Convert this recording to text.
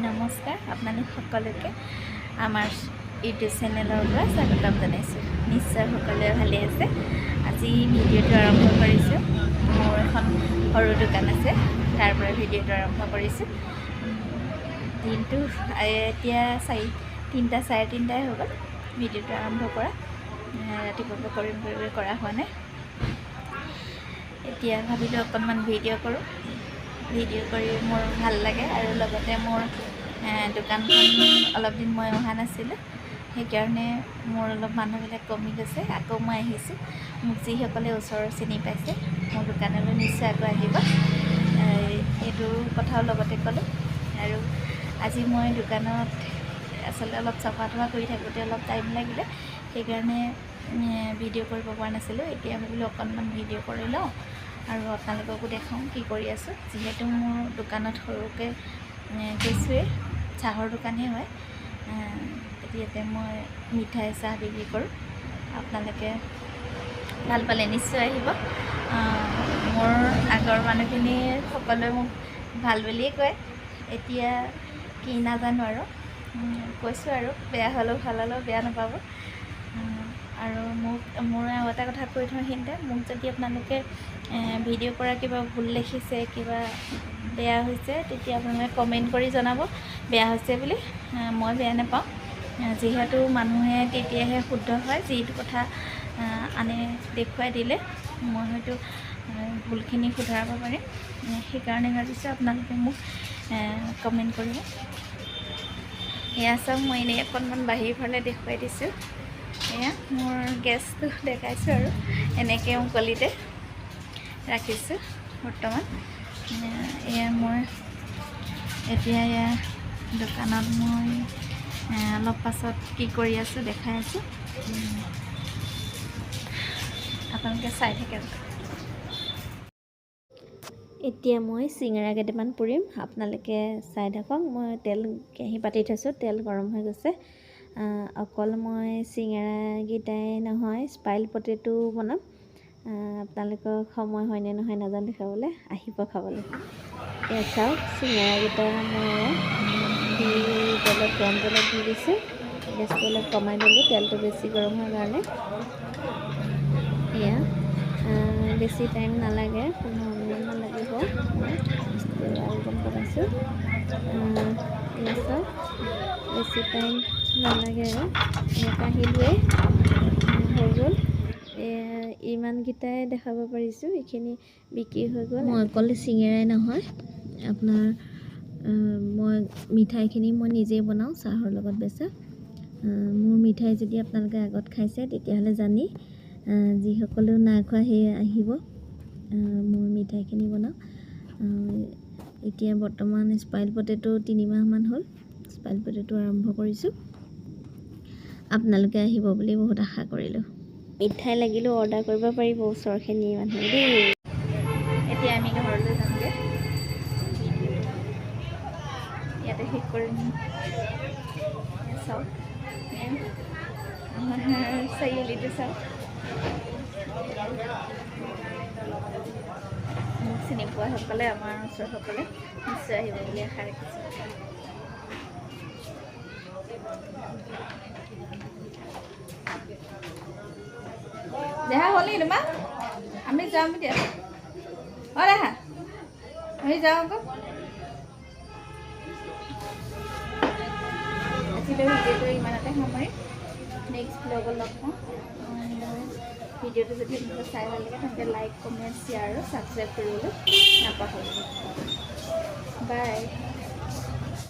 নমস্কাৰ, আপোনালোক সকলোকে আমাৰ ইউটিউব চেনেলৰ পৰা স্বাগতম জনাইছোঁ। নিশ্চয় সকলোৱে ভালে আছে। আজি ভিডিঅ'টো আৰম্ভ কৰিছোঁ। মোৰ এখন সৰু দোকান আছে, তাৰ পৰা ভিডিঅ'টো আৰম্ভ কৰিছোঁ। দিনটো এতিয়া 3:30 3:30ই হৈ গ'ল ভিডিঅ'টো আৰম্ভ কৰা। ৰাতিপুৱাৰ পৰা কৰিম কৰি কৰা হোৱা নাই। এতিয়া ভাবিলোঁ অকণমান ভিডিঅ' কৰোঁ। ভিডিঅ' কৰি মোৰ ভাল লাগে আৰু লগতে মোৰ দোকানখন অলপ দিন মই অহা নাছিলোঁ, সেইকাৰণে মোৰ অলপ মানুহবিলাক কমি গৈছে। আকৌ মই আহিছোঁ। মোক যিসকলে ওচৰৰ চিনি পাইছে মোৰ দোকানলৈ নিশ্চয় আকৌ আহিব, এইটো কথাও লগতে ক'লোঁ। আৰু আজি মই দোকানত আচলতে অলপ চফা তফা কৰি থাকোঁতে অলপ টাইম লাগিলে, সেইকাৰণে ভিডিঅ' কৰিব পৰা নাছিলোঁ। এতিয়া ভাবিলোঁ অকণমান ভিডিঅ' কৰি লওঁ আৰু আপোনালোককো দেখাওঁ কি কৰি আছোঁ। যিহেতু মোৰ দোকানত সৰুকৈ কৈছোঁৱেই, চাহৰ দোকানেই হয়। ইয়াতে মই মিঠাই চাহ বিক্ৰী কৰোঁ। আপোনালোকে ভাল পালে নিশ্চয় আহিব। মোৰ আগৰ মানুহখিনি সকলোৱে মোক ভাল বুলিয়ে কয়, এতিয়া কি নাজানো আৰু কৈছোঁ আৰু বেয়া হ'লেও ভাল হ'লেও বেয়া নাপাব। আৰু মোক মোৰ আৰু এটা কথা কৈ থওঁ সেইখিনিতে, মোক যদি আপোনালোকে ভিডিঅ' কৰা কিবা ভুল দেখিছে, কিবা বেয়া হৈছে, তেতিয়া আপোনালোকে কমেণ্ট কৰি জনাব বেয়া হৈছে বুলি। মই বেয়া নাপাওঁ, যিহেতু মানুহে তেতিয়াহে শুদ্ধ হয় যিটো কথা আনে দেখুৱাই দিলে মই হয়তো ভুলখিনি শুধৰাব পাৰিম। সেইকাৰণে ভাবিছোঁ আপোনালোকে মোক কমেণ্ট কৰিব। এয়া চাওক, মই এনেই অকণমান বাহিৰ ফালে দেখুৱাই দিছোঁ। এয়া মোৰ গেছটো দেখাইছোঁ আৰু এনেকৈ মুকলিতে ৰাখিছোঁ বৰ্তমান। এয়া মই এতিয়া এয়া দোকানত মই অলপ পাছত কি কৰি আছোঁ দেখাই আছোঁ, আপোনালোকে চাই থাকে। এতিয়া মই চিঙৰা কেইটামান পুৰিম, আপোনালোকে চাই থাকক। মই তেল কেৰাহী পাতি থৈছোঁ, তেল গৰম হৈ গৈছে। অকল মই চিঙৰাকেইটাই নহয়, স্পাইল পটেটো বনাম। আপোনালোকক সময় হয়নে নহয় নাজানো দেখাবলৈ, আহিব খাবলৈ। এয়া চাওক, চিঙৰাকেইটা মই দি তেলত গৰম তেলত দি দিছোঁ। গেছটো অলপ কমাই দিলোঁ তেলটো বেছি গৰম হোৱাৰ কাৰণে। এয়া বেছি টাইম নালাগে, 15 মিনিটমান লাগিব। আলুদম বনাইছোঁ। এয়া চাওক, বেছি টাইম নালাগে আৰু কাঢ়িলোৱেই হৈ গ'ল। ইমানকেইটাই দেখাব পাৰিছোঁ, এইখিনি বিক্ৰী হৈ গ'ল। মই অকল চিঙেৰাই নহয়, আপোনাৰ মই মিঠাইখিনি মই নিজেই বনাওঁ চাহৰ লগত বেচা। মোৰ মিঠাই যদি আপোনালোকে আগত খাইছে তেতিয়াহ'লে জানি, যিসকলেও নাই খোৱা সেই আহিব। মোৰ মিঠাইখিনি বনাওঁ। এতিয়া বৰ্তমান স্পাইল পটেটো 3 মাহমান হ'ল, স্পাইল পটেটো আৰম্ভ কৰিছোঁ। আপোনালোকে আহিব বুলি বহুত আশা কৰিলোঁ। মিঠাই লাগিলেও অৰ্ডাৰ কৰিব পাৰিব ওচৰখিনি মানুহে দেই। এতিয়া আমি ঘৰলৈ যামগৈ, ইয়াতে শেষ কৰিম। চাওক, আমাৰ চাৰিআলিটো চাওক। মোক চিনি পোৱাসকলে, আমাৰ ওচৰসকলে নিশ্চয় আহিব বুলি আশা ৰাখিছোঁ। দেহা হ'ল নেকি তোমাৰ? আমি যাম এতিয়া। অঁ দেহা, আমি যাওঁ আকৌ। আজিলৈ ভিডিঅ'টো ইমানতে সামৰিম। নেক্সট ব্লগত লগ পাম। ভিডিঅ'টো যদি আপোনালোকে চাই ভাল লাগে তেন্তে লাইক, কমেণ্ট, শ্বেয়াৰ আৰু ছাবস্ক্ৰাইব কৰিবলৈ নাপাহৰিব। বাই।